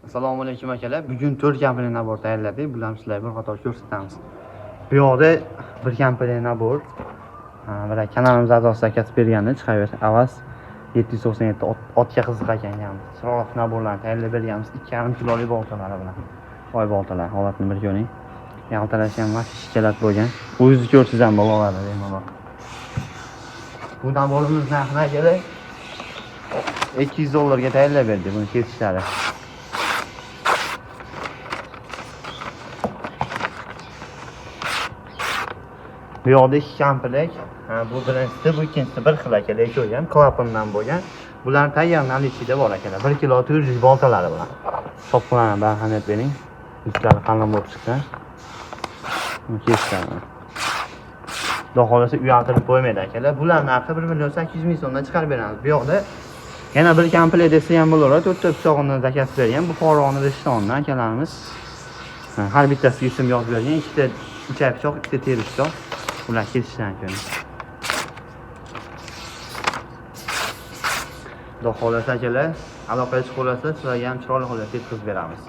Assalomu alaykum akalar. Bugun 4 komplekt nabor tayyorladik. Bularni sizlarga bir qator ko'rsatamiz. Bu yoqda bir komplekt nabor. Bular kanalimiz a'zosi akasi bergandi, chiqaver. Avaz 797 otga qiziq ekan ekanmiz. Chiroyli naborlarni tayyorlab berganmiz. 2,5 kilolik boltalari bilan. Oy boltalar, holatini bir ko'ring. Yaltirashi ham вообще shikolat bo'lgan. O'zingiz ko'rsangiz ham bo'laveradi bemalol. Bu naborimiz narxi akalar 200 dollarga tayyorlab berdik buni kesishlari. Bu yoqda 2 komplekt. Bu birinchisi, bu ikkinchisi bir xil akalar, ikkovi ham klapandan bo'lgan. Bularni tayyor наличиеda bor akalar. 1 kilo 400 boltalari bilan. Hisoblanadi, ahamiyat bering. Disklari qalin bo'lib chiqqan. Buni kesishadi. Xudo xohlasa uyaltirib qo'ymaydi akalar. Bular narxi 1 million 800 ming so'mdan chiqarib beramiz. Bu yoqda yana bir komplekt desa ham bo'laveradi. 4 ta pichog'ini zakaz bergan. Bu Farg'ona Rishtondan akalarimiz. Har bittasiga ism yozib bergan. 2 ta ichak pichoq, 2 ta teri pichoq. Ular kesishdan ko'ring. Xudo xohlasa akalar, aloqaga chiqib olasizlar, sizlarga ham chiroyli holatda yetkazib beramiz.